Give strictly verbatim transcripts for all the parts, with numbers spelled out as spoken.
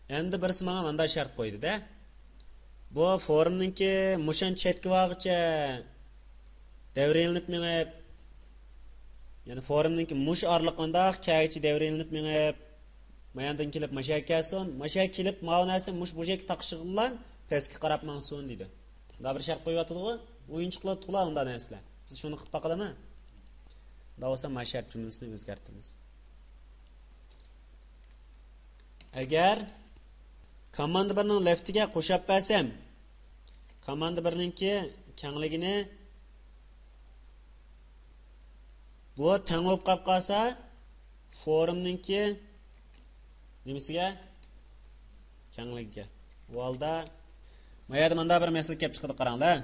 ئەمدى بىرسى ماڭا مانداق شەرت قويدى-دە. بۇ فورمنىڭكى مۇشۇنچە چەتكە بارغۇچە دەۋرىيلىنىپ مېڭىپ، يەنى فورمنىڭكى مۇشۇ ئارىلىق مانداق كەگىچە دەۋرىيلىنىپ مېڭىپ، ماياندىن كېلىپ ماشەگە كەلسۇن، ماشەگە كېلىپ ماۋۇ نەرسە مۇشۇ بۇژەككە تاقىشىغىلا پەسكە قاراپ ماڭسۇن دېدى. مۇنداق بىر شەرت قويۇۋاتىدىغۇ، ئويۇنچۇق قىلىۋاتىدىغۇ ئۇنداق نەرسىلەر. بىز شۇنى قىلىپ باقىلىمۇ؟ ئۇنداق بولسا ما شەرت جۈملىسىنى ئۆزگەرتىمىز. ئەگەر كوماندا بىرنىڭ لېفتىگە قوشاپ بەرسەم، كوماندا بىرنىڭكى كەڭلىكىنى بۇ تەڭ بولۇپ قاپ قالسا، فورمنىڭكى نېمىسىگە؟ كەڭلىكىگە. ئۇ ھالدا ما يەردە مۇنداق بىر مەسىلە كەپ چىقىدۇ، قاراڭلار.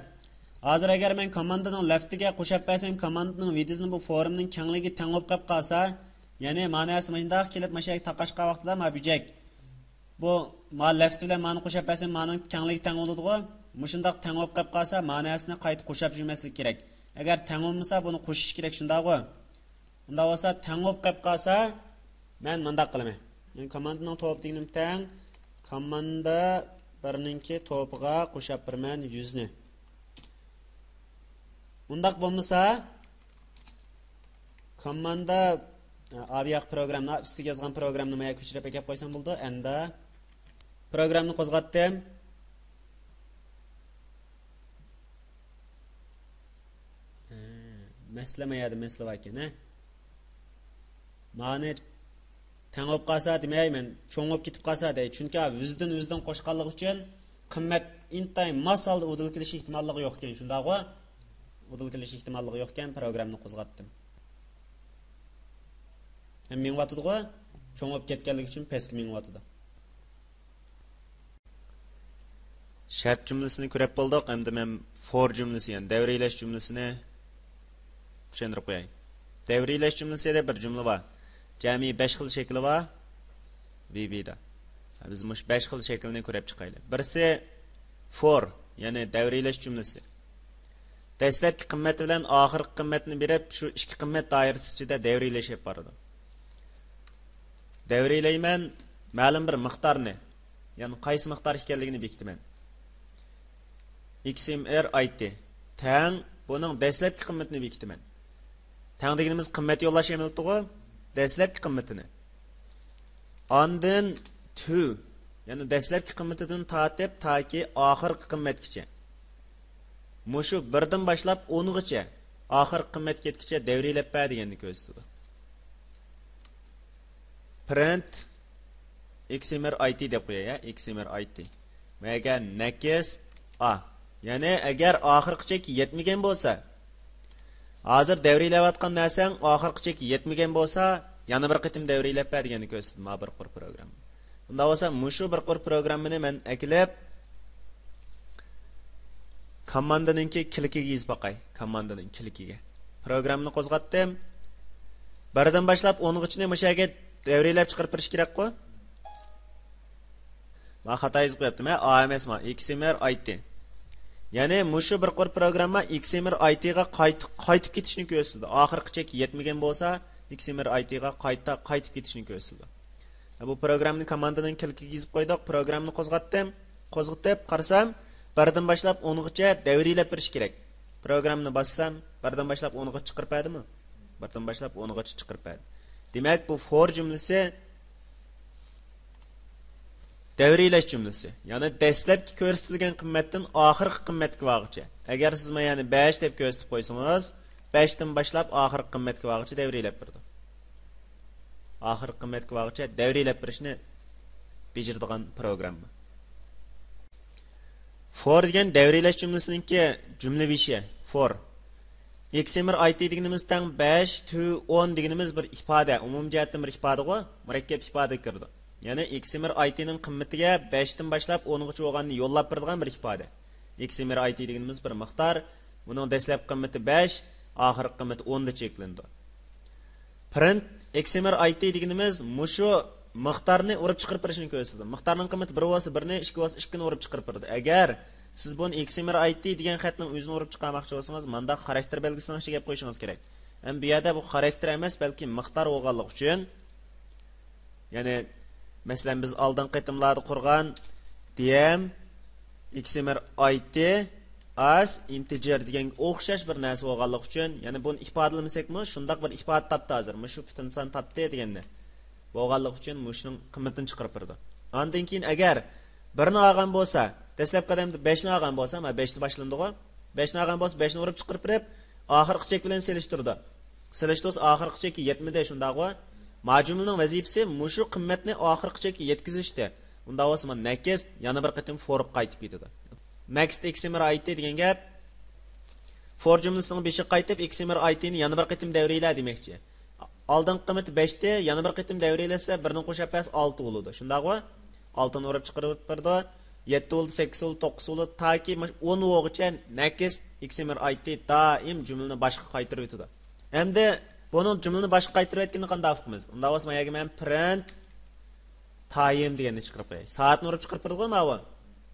ھازىر ئەگەر مەن كوماندىنىڭ لېفتىگە قوشاپ بەرسەم، كوماندىنىڭ ۋىدىسىنى بۇ فورمنىڭ كەڭلىكى تەڭ بولۇپ قاپ قالسا، يەنى مانىسى مۇشۇنداق كېلىپ ماشۇ يەرگە تاقاشقان ۋاقتىدا ما بۇژەك. بۇ ما لېفت بىلەن مانى قوشاپ بەرسەم، مانىڭ كەڭلىكى تەڭ بولىدىغۇ. مۇشۇنداق تەڭ بولۇپ قاپ قالسا، مانىسىنى قايتا قوشاپ يۈرمەسلىك كېرەك. ئەگەر تەڭ بولمىسا، بۇنى قوشۇش كېرەك، شۇنداقغۇ؟ ئۇنداق بولسا، تەڭ بولۇپ قېلىپ قالسا، مەن مۇنداق قىلىمەن. مەن كوماندىنىڭ توپى دېگىنىم تەڭ، كوماندا بىرنىڭكى توپىغا قوشاپ بېرىمەن يۈزنى. ئۇنداق بولمىسا، كوماندا، ئا، بۇ ياق پروگرامما، ئۈستىگە يازغان پروگرامنى مايا كۆچۈرۈپ ئەكەپ قويسام بولىدۇ. ئەمدى پروگرامنى قوزغاتتىم. ھە، مەسىلە ما يەردە مەسىلە بار ئىكەن، ھە. مانى تەڭ بولۇپ قالسا دېمەي، مەن چوڭ بولۇپ كېتىپ قالسا دەي. چۈنكى ۋىزدىن ۋىزدىن قوشقانلىقى ئۈچۈن قىممەت ئىنتايىن ماس ھالدا ئۇدۇل كېلىش ئېھتىماللىقى يوق ئىكەن، شۇنداقغۇ؟ ئۇدۇل كېلىش ئېھتىماللىقى يوق ئىكەن، پروگرامنى قوزغاتتىم. ھەم مېڭىۋاتىدىغۇ؟ چوڭ بولۇپ كەتكەنلىكى ئۈچۈن پەسكە مېڭىۋاتىدۇ. شەرت جۈملىسىنى كۆرۈپ بولدۇق. ئەمدى مەن فور جۈملىسى، يەنى دەۋرىيلەش جۈملىسىنى چۈشەندۈرۈپ قوياي. دەۋرىيلەش جۈملىسى دەپ بىر جۈملە بار. جەمئىي بەش خىل شەكلى بار. ۋى بىدا. بىز مۇشۇ بەش خىل شەكىلنى كۆرۈپ چىقايلى. بىرسى فور، يەنى دەۋرىيلەش جۈملىسى. دەسلەپكى قىممەت بىلەن ئاخىرقى قىممەتنى بېرىپ، شۇ ئىككى قىممەت دائىرىسى ئىچىدە دەۋرىيلەش ئېلىپ بارىدۇ. دەۋرىيلەيمەن مەلۇم بىر مىقدارنى، يەنى قايسى مىقدار ئىكەنلىكىنى بېكىتىمەن. ئېكس ئېم ئېر ئايتى تەڭ بۇنىڭ دەسلەپكى قىممىتىنى بېكىتىمەن. تەڭ دېگىنىمىز قىممەت يوللاش ئەمەلىيىتىغۇ، دەسلەپكى قىممىتىنى. ئاندىن تۇ، يەنى دەسلەپكى قىممىتىدىن تارتىپ تاكى ئاخىرقى قىممەتكىچە. مۇشۇ بىردىن باشلاپ ئونغىچە، ئاخىرقى قىممەتكە يەتكۈچە دەۋرىيلەپ بەر دېگەننى كۆرسىتىدۇ. پرىنت ئېكس ئېم ئېر ئايتى دەپ قوياي، ھە، ئېكس ئېم ئېر ئايتى. ۋە ئەگەر نېكىست ئا، يەنى ئەگەر ئاخىرقى چەككە يەتمىگەن بولسا، ھازىر دەۋرىيلەۋاتقان نەرسەڭ ئاخىرقى چەككە يەتمىگەن بولسا، يەنە بىر قېتىم دەۋرىيلەپ بەر دېگەننى كۆرسىتىدۇ، مانا بىر قۇر پروگرامما. ئۇنداق بولسا، مۇشۇ بىر قۇر پروگراممىنى مەن ئەكېلىپ، كوماندىنىڭكى كىلىكىگە يېزىپ باقاي. كوماندىنىڭ كىلىكىگە. پروگراممىنى قوزغاتتىم. بىردىن باشلاپ ئونغىچىنى مۇشۇ يەرگە دەۋرىيلەپ چىقىرىپ بېرىش كېرەكقۇ؟ مانا خاتا يېزىپ قويۇپتىمەن. ئا ئەمەس، مانا ئېكس ئېم ئېر ئايتى. يەنى مۇشۇ بىر قۇر پروگرامما ئېكس ئېم ئېر ئايتىغا قايت-، قايتىپ كېتىشنى كۆرسىتىدۇ. ئاخىرقى چەككە يەتمىگەن بولسا، ئېكس ئېم ئېر ئايتىغا قايتا قايتىپ كېتىشنى كۆرسىتىدۇ. بۇ پروگراممىنى كوماندىنىڭ كىلىكىگە يېزىپ قويدۇق. پروگراممىنى قوزغاتتىم. قوزغىتىپ قارىسام، بىردىن باشلاپ ئونغىچە دەۋرىيلەپ بېرىش كېرەك. پروگراممىنى باسسام، بىردىن باشلاپ ئونغىچە چىقىرىپ بەردىمۇ؟ بىردىن باشلاپ ئونغىچە چىقىرىپ بەردى. دېمەك، بۇ فور جۈملىسى دەۋرىيلەش جۈملىسى. يەنى دەسلەپكى كۆرسىتىلگەن قىممەتتىن ئاخىرقى قىممەتكە بارغۇچە. ئەگەر سىز مانا يەنى بەش دەپ كۆرسىتىپ قويسىڭىز، بەشتىن باشلاپ ئاخىرقى قىممەتكە بارغۇچە دەۋرىيلەپ بېرىدۇ. ئاخىرقى قىممەتكە بارغۇچە دەۋرىيلەپ بېرىشنى بېجىرىدىغان پروگرامما. فور دېگەن دەۋرىيلەش جۈملىسىنىڭكى جۈملە بېشى. فور. ئېكس ئېم ئېر ئايتى دېگىنىمىز تەڭ بەش، تۇ، ئون دېگىنىمىز بىر ئىپادە، ئومۇمىي جەھەتتىن بىر ئىپادىغۇ، مۇرەككەپ ئىپادىگە كىرىدۇ. يەنى ئېكس ئېم ئېر ئايتىنىڭ قىممىتىگە بەشتىن باشلاپ ئونغىچە بولغاننى يوللاپ بېرىدىغان بىر ئىپادە. ئېكس ئېم ئېر ئايتى دېگىنىمىز بىر مىقدار، بۇنىڭ دەسلەپكى قىممىتى بەش، ئاخىرقى قىممىتى ئوندا چەكلىنىدۇ. پرىنت ئېكس ئېم ئېر ئايتى دېگىنىمىز مۇشۇ مىقدارنى ئۇرۇپ چىقىرىپ بېرىشنى كۆرسىتىدۇ. مىقدارنىڭ قىممىتى بىر بولسا بىرنى، ئىككى بولسا ئىككىنى ئۇرۇپ چىقىرىپ بېرىدۇ. ئەگەر سىز بۇنى ئېكس ئېم ئېر ئايتى دېگەن خەتنىڭ ئۆزىنى ئۇرۇپ چىقارماقچى بولسىڭىز، مانداق خاراكتېر بەلگىسىنىڭ ئىچىگە ئەپ قويۇشىڭىز كېرەك. ئەمما بۇ يەردە بۇ خاراكتېر ئەمەس، بەلكى مىقدار بولغانلىقى ئۈچۈن، يەنى مەسىلەن، بىز ئالدىنقى قېتىملاردا قۇرغان دىيەم، ئېكسىمېر ئايتى، ئاس، ئىنتېجېر دېگەنگە ئوخشاش بىر نەرسە بولغانلىقى ئۈچۈن، يەنى بۇنى ئىپادىلىمىسەكمۇ، شۇنداق بىر ئىپادە تاپتى ھازىر، مۇشۇ پۈتۈن سان تاپتى دېگەننى. بولغانلىقى ئۈچۈن مۇشۇنىڭ قىممىتىنى چىقىرىپ بېرىدۇ. ئاندىن كېيىن ئەگەر بىرنى ئالغان بولسا، دەسلەپكى قەدەمدە بەشنى ئالغان بولسا، مانا بەشتە باشلىنىدىغۇ. بەشنى ئالغان بولسا، بەشنى ئۇرۇپ چىقىرىپ بېرىپ، ئاخىرقى چەك بىلەن سېلىشتۇرىدۇ. سېلىشتۇرسا ئاخىرقى چەككە يەتمىدى، شۇنداقغۇ؟ ما جۈملىنىڭ ۋەزىپىسى مۇشۇ قىممەتنى ئاخىرقى چەككە يەتكۈزۈشتە. ئۇنداق بولسا، مانا نېكىست يەنە بىر قېتىم فورغا قايتىپ كېتىدۇ. نېكىست ئېكسىمېر ئايتى دېگەن گەپ. فور جۈملىسىنىڭ بېشىغا قايتىپ، ئېكسىمېر ئايتىنى يەنە بىر قېتىم دەۋرىيلە دېمەكچى. ئالدىنقى قىممىتى بەشتى، يەنە بىر قېتىم دەۋرىيلەتسە، بىرنى قوشۇپ بەرسە، ئالتە بولىدۇ. شۇنداقغۇ؟ ئالتىنى ئۇرۇپ چىقىرىپ بېرىدۇ. يەتتە بولدى، سەككىز بولدى، توققۇز بولدى، تاكى مۇشۇ ئون بولغۇچە نېكىست ئېكسىمېر ئايتى دائىم جۈملىنى باشقا قايتۇرۇۋېتىدۇ. ئەمدى بۇنىڭ جۈملىنى باشقا قايتۇرۇۋەتكىنىنى قانداق ئۇقىمىز؟ ئۇنداق بولسا، ما يەرگە مەن پرىنت تايم دېگەننى چىقىرىپ قوياي. سائەتنى ئۇرۇپ چىقىرىپ بېرىدىغۇ ماۋۇ.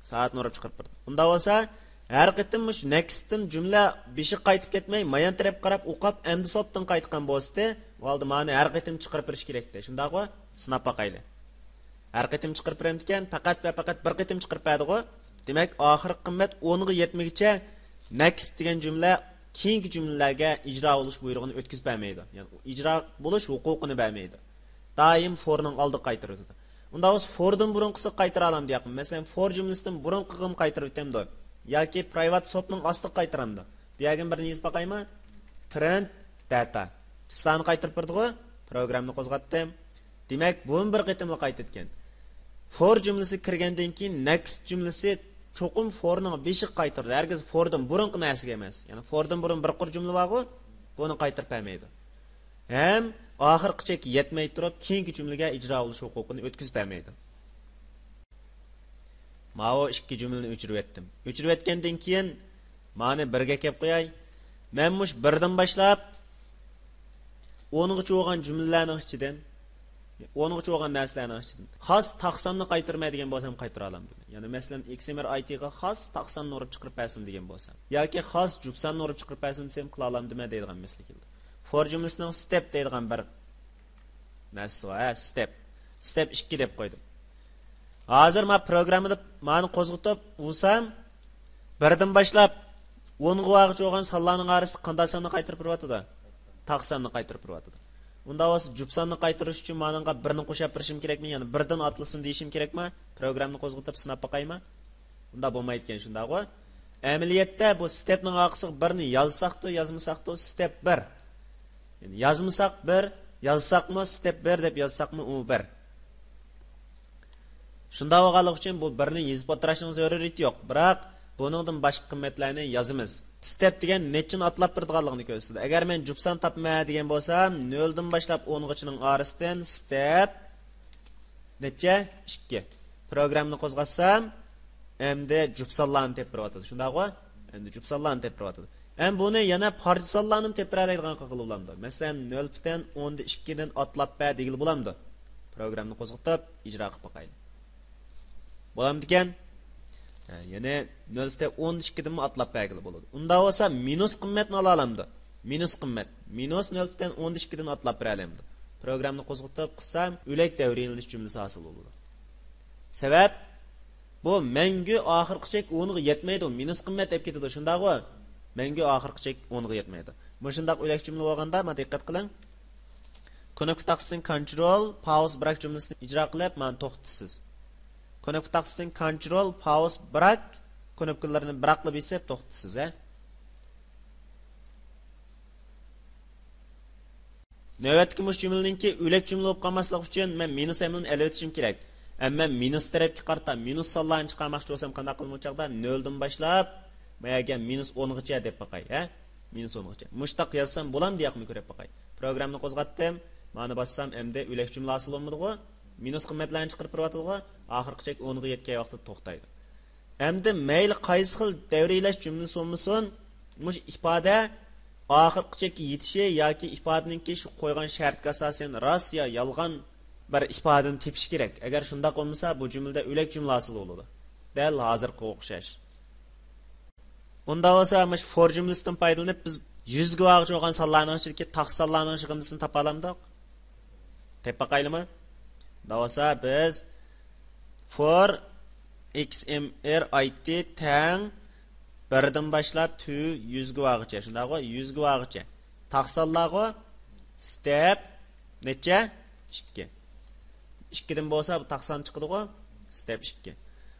سائەتنى ئۇرۇپ چىقىرىپ بېرىدۇ. ئۇنداق بولسا، ھەر قېتىم مۇشۇ نېكىستتىن جۈملە بېشىغا قايتىپ كەتمەي، مايان تەرەپكە قاراپ ئوقۇپ، ئەمدى سوپتىن قايتقان بولسىتى، ئۇ ھالدا مانى ھەر قېتىم چىقىرىپ بېرىش كېرەكتى. شۇنداقغۇ؟ سىناپ باقايلى. ھەر قېتىم چىقىرىپ بېرەمدىكەن، پەقەت ۋە پەقەت بىر قېتىم چىقىرىپ بەردىغۇ. دېمەك، ئاخىرقى قىممەت ئونغا يەتمىگىچە نېكىست دېگەن جۈملە كېيىنكى جۈملىلەرگە ئىجرا بولۇش بۇيرۇقىنى ئۆتكۈزۈپ بەرمەيدۇ. يەنى ئىجرا بولۇش ھوقۇقىنى بەرمەيدۇ. دائىم فورنىڭ ئالدىغا قايتۇرۇۋېتىدۇ. ئۇنداق بولسا، فوردىن بۇرۇنقىسىغا قايتۇرالامدۇ ياقمۇ؟ مەسىلەن، فور جۈملىسىدىن بۇرۇنقىغىمۇ قايتۇرۇۋېتەمدۇ؟ ياكى پرايۋات سوپنىڭ ئاستىغا قايتۇرامدۇ؟ بۇ يەرگىمۇ بىرنى يېزىپ باقايمۇ؟ پرىنت داتا. سانى قايتۇرۇپ بېرىدىغۇ؟ پروگراممىنى قوزغاتتىم. دېمەك، بۇمۇ بىر قېتىملا قايتىدىكەن. فور جۈملىسى كىرگەندىن كېيىن، نېكىست جۈملىسى چوقۇم فورنىڭ بېشىغا قايتۇرىدۇ. ھەرگىز فوردىن بۇرۇنقى نەرسىگە ئەمەس. يەنى فوردىن بۇرۇن بىر قۇر جۈملە بارغۇ، بۇنى قايتۇرۇپ بەرمەيدۇ. ھەم ئاخىرقى چەككە يەتمەي تۇرۇپ، كېيىنكى جۈملىگە ئىجرا بولۇش ھوقۇقىنى ئۆتكۈزۈپ بەرمەيدۇ. ماۋۇ ئىككى جۈملىنى ئۆچۈرۈۋەتتىم. ئۆچۈرۈۋەتكەندىن كېيىن، مانى بىرگە ئەكەپ قوياي. مەن مۇشۇ بىردىن باشلاپ، ئونغىچە بولغان جۈملىلەرنىڭ ئىچىدىن، ئونغىچە بولغان نەرسىلەرنىڭ ئىچىدىن خاس تاق ساننى قايتۇرىمەن دېگەن بولسام، قايتۇرالامدىمەن؟ يەنى، مەسىلەن، ئېكسىمېر ئايتىغا خاس تاق ساننى ئۇرۇپ چىقىرىپ بەرسۇن دېگەن بولسام، ياكى خاس جۈپ ساننى ئۇرۇپ چىقىرىپ بەرسۇن دېسەم، قىلالامدىمەن دەيدىغان مەسىلە كېلىدۇ. فور جۈملىسىنىڭ ستېپ دەيدىغان بىر نەرسىسى بار، ھە، ستېپ. ستېپ ئىككى دەپ قويدۇم. ھازىر ما پروگراممىدا مانى قوزغىتىپ ئۇرسام، بىردىن باشلاپ ئونغا بارغۇچە بولغان سانلارنىڭ ئارىسىدا قانداق ساننى قايتۇرۇپ بېرىۋاتىدۇ؟ تاق ساننى قايتۇرۇپ بېرىۋاتىدۇ. ئۇنداق بولسا، جۈپ ساننى قايتۇرۇش ئۈچۈن مانىڭغا بىرنى قوشۇپ بېرىشىم كېرەكمۇ؟ يەنى بىردىن ئاتلىسۇن دېيىشىم كېرەكمۇ؟ پروگراممىنى قوزغىتىپ سىناپ باقايمۇ؟ ئۇنداق بولمايدىكەن، شۇنداقغۇ؟ ئەمەلىيەتتە بۇ ستېپنىڭ ئارقىسىغا بىرنى يازساقتۇ، يازمىساقتۇ، ستېپ بىر. يەنى يازمىساق بىر، يازساقمۇ ستېپ بىر دەپ يازساقمۇ ئۇ بىر. شۇنداق بولغانلىقى ئۈچۈن بۇ بىرنى يېزىپ ئولتۇرۇشنىڭ زۆرۈرىيىتى يوق. بىراق بۇنىڭدىن باشقا قىممەتلەرنى يازىمىز. ستېپ دېگەن نەچچىنى ئاتلاپ بېرىدىغانلىقىنى كۆرسىتىدۇ. ئەگەر مەن جۈپ سان تاپىمەن دېگەن بولسام، نۆلدىن باشلاپ ئونغىچىنىڭ ئارىسىدىن ستېپ نەچچە؟ ئىككى. پروگراممىنى قوزغاتسام، ئەمدى جۈپ سانلارنى تېپىپ بېرىۋاتىدۇ. شۇنداقغۇ؟ ئەمدى جۈپ سانلارنى تېپىپ بېرىۋاتىدۇ. ھەم بۇنى يەنە پارچە سانلارنىمۇ تېپىپ بېرەلەيدىغان قىلغىلى بولامدۇ؟ مەسىلەن، نۆل پۈتۈن ئوندىن ئىككىدىن ئاتلاپ بەر دېگىلى بولامدۇ؟ پروگراممىنى قوزغىتىپ، ئىجرا قىلىپ باقايلى. بولامدىكەن؟ ھە، يەنى نۆل پۈتۈن ئوندىن ئىككىدىنمۇ ئاتلاپ بەرگىلى بولىدۇ. ئۇنداق بولسا، مىنۇس قىممەتنى ئالالايمىز. مىنۇس قىممەت. مىنۇس نۆل پۈتۈن ئوندىن ئىككىدىن ئاتلاپ بېرەلەيمىز. پروگراممىنى قوزغىتىپ قىلسام، ئۆلەك دەۋرىيلىنىش جۈملىسى ھاسىل بولىدۇ. سەۋەب، بۇ مەڭگۈ ئاخىرقى چەك ئونغا يەتمەيدۇ، مىنۇس قىممەت ئېلىپ كېتىدۇ، شۇنداقغۇ؟ مەڭگۈ ئاخىرقى چەك ئونغا يەتمەيدۇ. مۇشۇنداق ئۆلەك جۈملە بولغاندا، مانا دىققەت قىلىڭ. كۇنۇپكا تاختىسىدىن كونترول، پاۋس، براك جۈملىسىنى ئىجرا قىلىپ، مانا توختىتىسىز. كۇنۇپكا تاختىسىدىن كونترول، پاۋس، براك كۇنۇپكىلىرىنى بىراقلا بېسىپ توختىتىسىز، ھە. نۆۋەتتىكى مۇشۇ جۈملىنىڭكى ئۆلەك جۈملە بولۇپ قالماسلىقى ئۈچۈن مەن مىنۇس ئەمىلىنى ئېلىۋېتىشىم كېرەك. ئەمما مىنۇس تەرەپكە قارىتا مىنۇس سانلارنى چىقارماقچى بولسام قانداق قىلىمەن ئۇ چاغدا؟ نۆلدىن باشلاپ، ما يەرگە مىنۇس ئونغىچە دەپ باقاي، ھە؟ مىنۇس ئونغىچە. مۇشتاق يازسام بولامدۇ ياقمۇ كۆرۈپ باقاي. پروگراممىنى قوزغاتتىم. مانا باسسام ئەمدى ئۆلەك جۈملە ھاسىل بولمىدىغۇ؟ مىنۇس قىممەتلەرنى چىقىرىپ بېرىۋاتىدىغۇ؟ ئاخىرقى چەك ئونغا يەتكەن ۋاقىتتا توختايدۇ. ئەمدى مەيلى قايسى خىل دەۋرىيلەش جۈملىسى بولمىسۇن، مۇشۇ ئىپادە ئاخىرقى چەككە يېتىشى ياكى ئىپادىنىڭكى شۇ قويغان شەرتكە ئاساسەن راست يا يالغان بىر ئىپادىنى تېپىشى كېرەك. ئەگەر شۇنداق بولمىسا، بۇ جۈملىدە ئۆلەك جۈملە ھاسىل بولىدۇ. دەل ھازىرقىغا ئوخشاش. ئۇنداق بولسا، مۇشۇ فور جۈملىسىدىن پايدىلىنىپ، بىز يۈزگە بارغۇچە بولغان سانلارنىڭ ئىچىدىكى تاق سانلارنىڭ يىغىندىسىنى تاپالامدۇق؟ تېپىپ باقايلىمۇ؟ دەۋالسا بىز for x m r i t تەڭ بىردىن باشلاپ to يۈزگە بارغىچە، شۇنداقغۇ؟ يۈزگە بارغىچە تاق سانلارغۇ؟ Step نەچچە؟ ئىككى. ئىككىدىن بولسا بۇ تاق سان چىقىدىغۇ؟ Step ئىككى.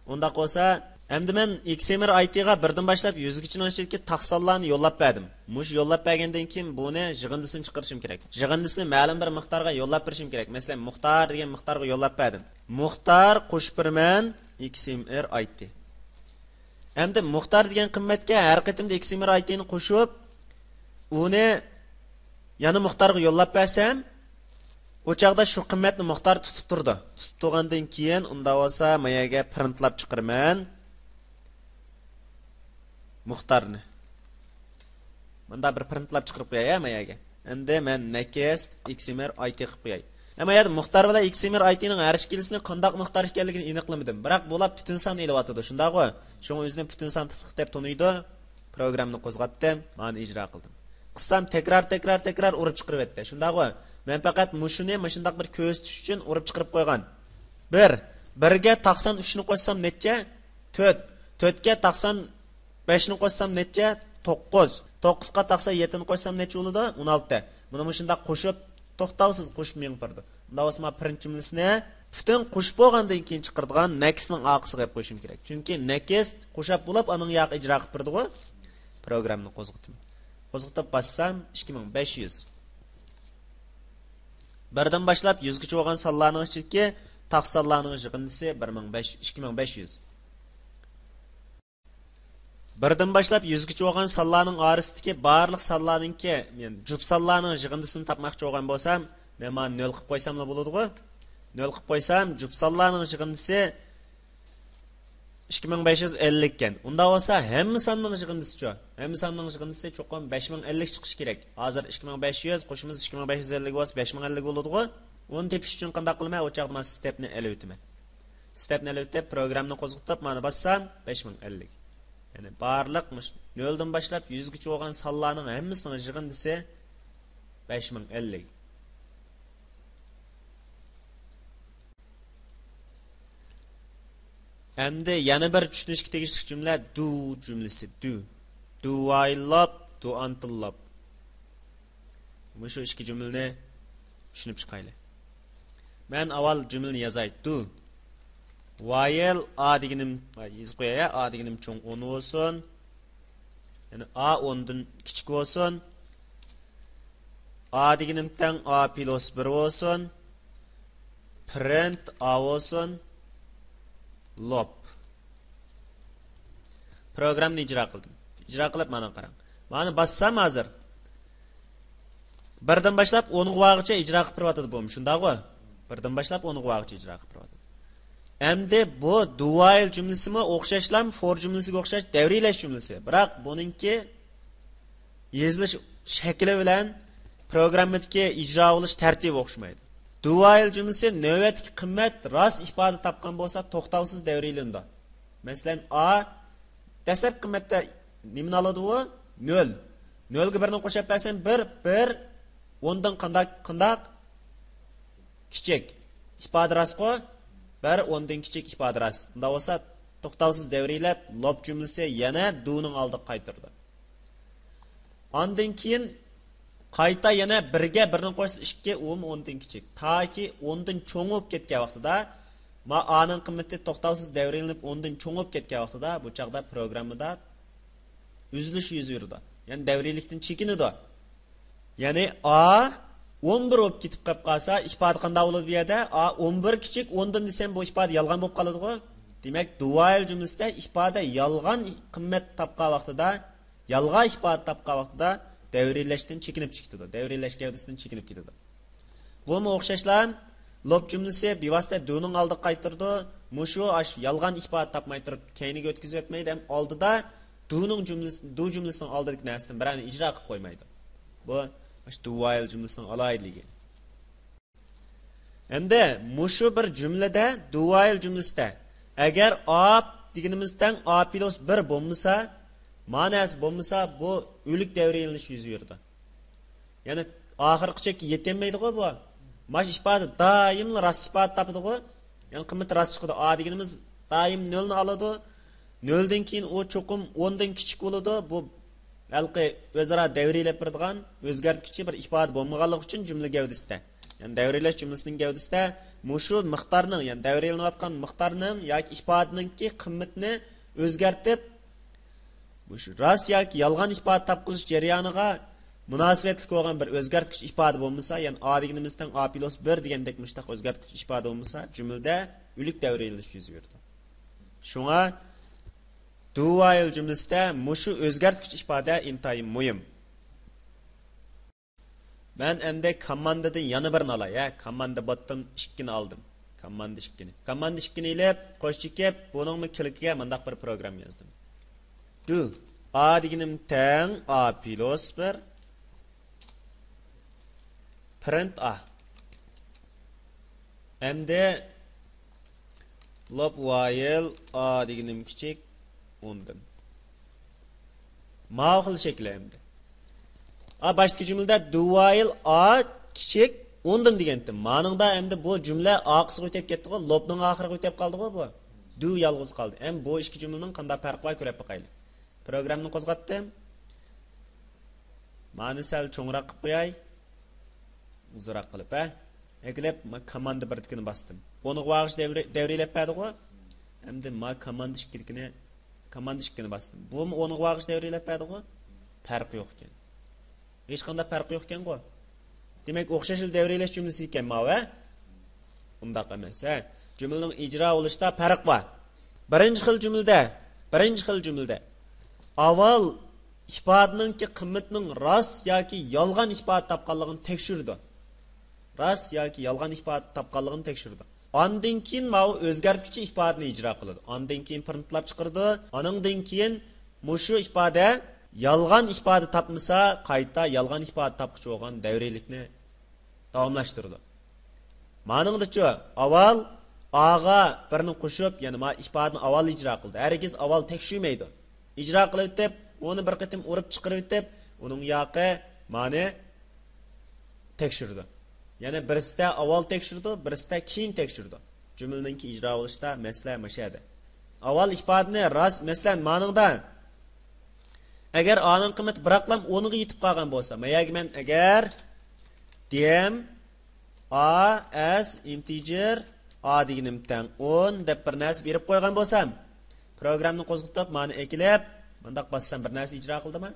ئۇنداق بولسا، ئەمدى مەن x m r i t غا بىردىن باشلاپ يۈزگىچىنىڭ ئىچىدىكى تاق سانلارنى يوللاپ بەردىم. مۇشۇ يوللاپ بەرگەندىن كېيىن بۇنى يىغىندىسىنى چىقىرىشىم كېرەك. يىغىندىسىنى مەلۇم بىر مىقدارغا يوللاپ بېرىشىم كېرەك. مەسىلەن، مۇختار دېگەن مىقدارغا يوللاپ بەردىم. مۇختار قوشۇپ بېرىمەن x m r i t. ئەمدى مۇختار دېگەن قىممەتكە ھەر قېتىمدا x m r i t نى قوشۇپ، ئۇنى يەنە مۇختارغا يوللاپ بەرسەم، ئۇ چاغدا شۇ قىممەتنى مۇختار تۇتۇپ تۇرىدۇ. تۇتۇپ تۇرغاندىن كېيىن، ئۇنداق بولسا، ما يەرگە پرىنتلاپ چىقىرىمەن مۇختارنى. مۇنداق بىر پرىنتلاپ چىقىرىپ قوياي، ھە، ما يەرگە. ئەمدى مەن next x m r i t قىلىپ قوياي. ئەمما يەردە مۇختار بىلەن x m r i t نىڭ ھەر ئىككىلىسىنىڭ قانداق مۇختار ئىكەنلىكىنى ئېنىقلىمىدىم. بىراق بۇلار پۈتۈن سان ئېلىۋاتىدۇ، شۇنداقغۇ؟ شۇڭا ئۆزىنى پۈتۈن سان تىپلىق دەپ تونۇيدۇ. پروگراممىنى قوزغاتتىم، مانا ئىجرا قىلدىم. قىلسام تەكرار، تەكرار، تەكرار ئۇرۇپ چىقىرىۋەتتى، شۇنداقغۇ؟ مەن پەقەت مۇشۇنى مۇشۇنداق بىر كۆرسىتىش ئۈچۈن ئۇرۇپ چىقىرىپ قويغان. بىر، بىرگە تاق سان ئۈچنى قوشسام نەچچە؟ تۆت. تۆتكە تاق سان بەشنى قوشسام نەچچە؟ توققۇز. توققۇزغا تاق سان يەتتىنى قوشسام نەچچە بولىدۇ؟ ئون ئالتە. مانا مۇشۇنداق قوشۇپ، توختاۋسىز قوشۇپ مېڭىپ بارىدۇ. ئۇنداق بولسا، ما پرىنت جۈملىسىنى پۈتۈن قوشۇپ بولغاندىن كېيىن چىقىرىدىغان next نىڭ ئارقىسىغا قويۇشۇم كېرەك. چۈنكى next قوشاپ بولۇپ، ئانىڭ ياقى ئىجرا قىلىپ بېرىدىغۇ. پروگراممىنى قوزغىتىمەن. قوزغىتىپ باسسام، ئىككى مىڭ بەش يۈز. بىردىن باشلاپ يۈزگىچە بولغان سانلارنىڭ ئىچىدىكى تاق سانلارنىڭ يىغىندىسى بىر مىڭ بەش، ئىككى مىڭ بەش يۈز. بىردىن باشلاپ يۈزگىچە بولغان سانلارنىڭ ئارىسىدىكى بارلىق سانلارنىڭكى، يەنى جۈپ سانلارنىڭ يىغىندىسىنى تاپماقچى بولغان بولسام، مەن مانا نۆل قىلىپ قويساملا بولىدىغۇ. نۆل قىلىپ قويسام، جۈپ سانلارنىڭ يىغىندىسى ئىككى مىڭ بەش يۈز ئەللىك ئىكەن. ئۇنداق بولسا، ھەممە ساننىڭ يىغىندىسىچۇ؟ ھەممە ساننىڭ يىغىندىسى چوقۇم بەش مىڭ ئەللىك چىقىشى كېرەك. ھازىر ئىككى مىڭ بەش يۈز قوشىمىز ئىككى مىڭ بەش يۈز ئەللىك بولسا، بەش مىڭ ئەللىك بولىدىغۇ. ئۇنى تېپىش ئۈچۈن قانداق قىلىمەن؟ ئۇ چاغدا مانا ستېپنى ئېلىۋېتىمەن. ستېپنى ئېلىۋېتىپ، پروگراممىنى قوزغىتىپ، مانا باسسام، بەش مىڭ ئەللىك. يەنى بارلىق مۇش-، نۆلدىن باشلاپ يۈزگىچە بولغان سانلارنىڭ ھەممىسىنىڭ يىغىندىسى بەش مىڭ ئەللىك. ئەمدى يەنە بىر چۈشىنىشكە تېگىشلىك جۈملە do جۈملىسى، do. Do while loop، do until loop. مۇشۇ ئىككى جۈملىنى چۈشىنىپ چىقايلى. مەن ئاۋۋال جۈملىنى يازاي. Do while، ئا دېگىنىم، يېزىپ قوياي، ئا دېگىنىم چوڭ ئون بولسۇن. يەنى ئا ئوندىن كىچىك بولسۇن. ئا دېگىنىم تەڭ ئا پلۇس بىر بولسۇن. پرىنت ئا بولسۇن. لوپ. پروگراممىنى ئىجرا قىلدىم. ئىجرا قىلىپ مانا قاراڭ. مانا باسسام ھازىر. بىردىن باشلاپ ئونغا بارغىچە ئىجرا قىلىپ بېرىۋاتىدۇ بۇمۇ، شۇنداقغۇ؟ بىردىن باشلاپ ئونغا بارغىچە ئىجرا قىلىپ بېرىۋاتىدۇ. ئەمدى بۇ do while جۈملىسىمۇ ئوخشاشلا for جۈملىسىگە ئوخشاش دەۋرىيلەش جۈملىسى. بىراق بۇنىڭكى يېزىلىش شەكلى بىلەن پروگراممىدىكى ئىجرا بولۇش تەرتىپى ئوخشىمايدۇ. Do while جۈملىسى نۆۋەتتىكى قىممەت راست ئىپادە تاپقان بولسا، توختاۋسىز دەۋرىيلىنىدۇ. مەسىلەن، ئا دەسلەپكى قىممەتتە نېمىنى ئالىدۇ ئۇ؟ نۆل. نۆلگە بىرنى قوشۇپ بەرسەم، بىر، بىر ئوندىن قانداق، قانداق؟ كىچىك. ئىپادە راستقۇ؟ بىر ئوندىن كىچىك ئىپادە راست. ئۇنداق بولسا، توختاۋسىز دەۋرىيلەپ، لوپ جۈملىسى يەنە do نىڭ ئالدىغا قايتۇرىدۇ. ئاندىن كېيىن قايتا يەنە بىرگە بىرنى قوشسا ئىككى، ئۇمۇ ئوندىن كىچىك. تاكى ئوندىن چوڭ بولۇپ كەتكەن ۋاقتىدا، ما ئانىڭ قىممىتى توختاۋسىز دەۋرىيلىنىپ ئوندىن چوڭ بولۇپ كەتكەن ۋاقتىدا، بۇ چاغدا پروگراممىدا ئۈزۈلۈش يۈز بېرىدۇ. يەنى دەۋرىيلىكتىن چېكىنىدۇ. يەنى ئا ئون بىر بولۇپ كېتىپ قېلىپ قالسا، ئىپادە قانداق بولىدۇ بۇ يەردە؟ ئا ئون بىر كىچىك ئوندىن دېسەم، بۇ ئىپادە يالغان بولۇپ قالىدىغۇ. دېمەك، do while جۈملىسىدە ئىپادە يالغان قىممەت تاپقان ۋاقتىدا، يالغان ئىپادە تاپقان ۋاقتىدا دەۋرىيلەشتىن چېكىنىپ چىقىدۇ. دەۋرىيلەش گەۋدىسىدىن چېكىنىپ كېتىدۇ. بۇمۇ ئوخشاشلا، لوپ جۈملىسى بىۋاسىتە do نىڭ ئالدىغا قايتۇرىدۇ. مۇشۇ ئاش يالغان ئىپادە تاپماي تۇرۇپ، كەينىگە ئۆتكۈزۈۋەتمەيدۇ ھەم ئالدىدا do نىڭ جۈملىسى، do جۈملىسىنىڭ ئالدىدىكى نەرسىدىن بىرەرنى ئىجرا قىلىپ قويمايدۇ. بۇ ئاشۇ do while جۈملىسىنىڭ ئالاھىدىلىكى. ئەمدى مۇشۇ بىر جۈملىدە، do while جۈملىسىدە، ئەگەر ئا دېگىنىمىز تەڭ ئا پلۇس بىر بولمىسا، مانەسى بولمىسا، بۇ ئۆلۈك دەۋرىيلىنىش يۈز بېرىدۇ. يەنى ئاخىرقى چەككە يېتەلمەيدىغۇ بۇ. ماش ئىپادە دائىملا راست ئىپادە تاپىدىغۇ. يەنى قىممىتى راست چىقىدۇ. ئا دېگىنىمىز دائىم نۆلنى ئالىدۇ. نۆلدىن كېيىن ئۇ چوقۇم ئوندىن كىچىك بولىدۇ. بۇ ھېلىقى ئۆزئارا دەۋرىيلەپ بېرىدىغان ئۆزگەرتكۈچى بىر ئىپادە بولمىغانلىقى ئۈچۈن جۈملە گەۋدىسىدە، يەنى دەۋرىيلەش جۈملىسىنىڭ گەۋدىسىدە مۇشۇ مىقدارنىڭ، يەنى دەۋرىيلىنىۋاتقان مىقدارنىڭ ياكى ئىپادىنىڭكى قىممىتىنى ئۆزگەرتىپ، مۇشۇ راست ياكى يالغان ئىپادە تاپقۇزۇش جەريانىغا مۇناسىۋەتلىك بولغان بىر ئۆزگەرتكۈچ ئىپادە بولمىسا، يەنى ئا دېگىنىمىز تەڭ ئا پلۇس بىر دېگەندەك مۇشۇنداق ئۆزگەرتكۈچ ئىپادە بولمىسا، جۈملىدە ئۆلۈك دەۋرىيلىنىش يۈز بېرىدۇ. شۇڭا do while جۈملىسىدە مۇشۇ ئۆزگەرتكۈچ ئىپادە ئىنتايىن مۇھىم. مەن ئەمدى كاماندىدىن يەنە بىرنى ئالاي، ھە، كاماندا بوتتىن ئىككىنى ئالدىم. كاماندا ئىككىنى. كاماندا ئىككىنى ئېلىپ، قوش چېكىپ، بۇنىڭمۇ كىلىكىگە مۇنداق بىر پروگرامما يازدىم. Do. ئا دېگىنىم تەڭ ئا پلۇس بىر. Print ئا. ئەمدى loop while ئا دېگىنىم كىچىك ئوندىن. ماۋۇ خىل شەكىل ئەمدى. ئا، باشتىكى جۈملىدە do while ئا كىچىك ئوندىن دېگەنتىم. مانىڭدا ئەمدى بۇ جۈملە ئارقىسىغا ئۆتۈپ كەتتىغۇ، لوپنىڭ ئاخىرىغا ئۆتۈپ قالدىغۇ بۇ. Do يالغۇز قالدى. ئەمدى بۇ ئىككى جۈملىنىڭ قانداق پەرقى بار كۆرۈپ باقايلى. پروگراممىنى قوزغاتتىم. مانى سەل چوڭراق قىلىپ قوياي. ئۇزۇنراق قىلىپ، ھە. ئەكېلىپ، ما كاماندا بىردىكىنى باستىم. ئونغا بارغۇچە دەۋرى-، دەۋرىيلەپ بەردىغۇ. ئەمدى ما كاماندا ئىككىدىكىنى، كاماندا ئىككىنى باستىم. بۇمۇ ئونغا بارغۇچە دەۋرىيلەپ بەردىغۇ. پەرقى يوق ئىكەن. ھېچقانداق پەرقى يوق ئىكەنغۇ. دېمەك، ئوخشاش خىل دەۋرىيلەش جۈملىسى ئىكەن ماۋۇ، ھە؟ ئۇنداق ئەمەس، ھە؟ جۈملىنىڭ ئىجرا بولۇشىدا پەرق بار. بىرىنچى خىل جۈملىدە، بىرىنچى خىل جۈملىدە ئاۋۋال ئىپادىنىڭكى قىممىتىنىڭ راست ياكى يالغان ئىپادە تاپقانلىقىنى تەكشۈرىدۇ. راست ياكى يالغان ئىپادە تاپقانلىقىنى تەكشۈرىدۇ. ئاندىن كېيىن ماۋۇ ئۆزگەرتكۈچى ئىپادىنى ئىجرا قىلىدۇ. ئاندىن كېيىن پرىنتلاپ چىقىرىدۇ. ئانىڭدىن كېيىن مۇشۇ ئىپادە يالغان ئىپادە تاپمىسا، قايتا يالغان ئىپادە تاپقۇچى بولغان دەۋرىيلىكنى داۋاملاشتۇرىدۇ. مانىڭدىچۇ، ئاۋۋال ئاغا بىرنى قوشۇپ، يەنى ما ئىپادىنى ئاۋۋال ئىجرا قىلدى. ھەرگىز ئاۋۋال تەكشۈرمەيدۇ. ئىجرا قىلىۋېتىپ، ئۇنى بىر قېتىم ئۇرۇپ چىقىرىۋېتىپ، ئۇنىڭ ياقى مانى تەكشۈرىدۇ. يەنى بىرسىدە ئاۋۋال تەكشۈرىدۇ، بىرسىدە كېيىن تەكشۈرىدۇ. جۈملىنىڭكى ئىجرا بولۇشتا مەسىلە مۇشۇ يەردە. ئاۋۋال ئىپادىنى راست، مەسىلەن، مانىڭدا ئەگەر ئانىڭ قىممىتى بىراقلام ئونغا يېتىپ قالغان بولسا، ما يەرگە مەن ئەگەر دېم ئا ئەس ئىنتىجېر ئا دېگىنىم تەڭ ئون دەپ بىر نەرسە بېرىپ قويغان بولسام، پروگراممىنى قوزغىتىپ، مانى ئەكېلىپ، مۇنداق باسسام بىر نەرسە ئىجرا قىلدىمۇ؟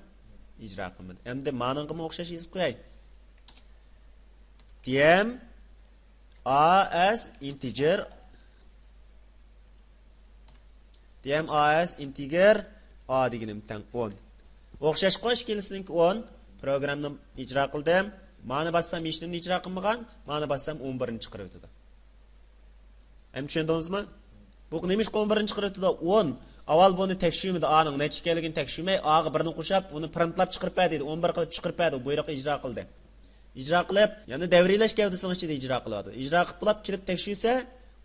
ئىجرا قىلمىدى. ئەمدى مانىڭغىمۇ ئوخشاش يېزىپ قوياي. دېم ئا ئەس ئىنتىجېر، دېم ئا ئەس ئىنتىجېر ئا دېگىنىم تەڭ ئون. ئوخشاشقۇ، ئىككىلىسىنىڭكى ئون. پروگراممىنى ئىجرا قىلدىم. مانى باسسام ھېچنېمىنى ئىجرا قىلمىغان، مانى باسسام ئون بىرنى چىقىرىۋېتىدۇ. ئەمدى چۈشەندىڭىزمۇ؟ بۇ نېمىشقا ئون بىرنى چىقىرىۋېتىدۇ؟ ئون. ئاۋۋال بۇنى تەكشۈرمىدى، ئانىڭ نەچچە ئىكەنلىكىنى تەكشۈرمەي، ئاغا بىرنى قوشاپ، ئۇنى پرىنتلاپ چىقىرىپ بەر دېدى. ئون بىر قىلىپ چىقىرىپ بەردى، بۇيرۇقنى ئىجرا قىلدى. ئىجرا قىلىپ، يەنە دەۋرىيلەش گەۋدىسىنىڭ ئىچىدە ئىجرا قىلىۋاتىدۇ. ئىجرا قىلىپ بولاپ كېلىپ تەكشۈرسە،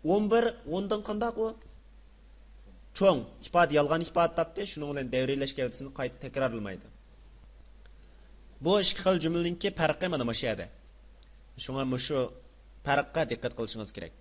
ئون بىر ئوندىن قانداق ئۇ؟ چوڭ ئىپادە، يالغان ئىپادە تاپتى، شۇنىڭ بىلەن دەۋرىيلەش گەۋدىسىنى قايتا تەكرارلىمايدۇ. بۇ ئىككى خىل جۈملىنىڭكى پەرقى مانا مۇشۇ يەردە. شۇڭا مۇشۇ پەرققە دىققەت قىلىشىڭىز كېرەك.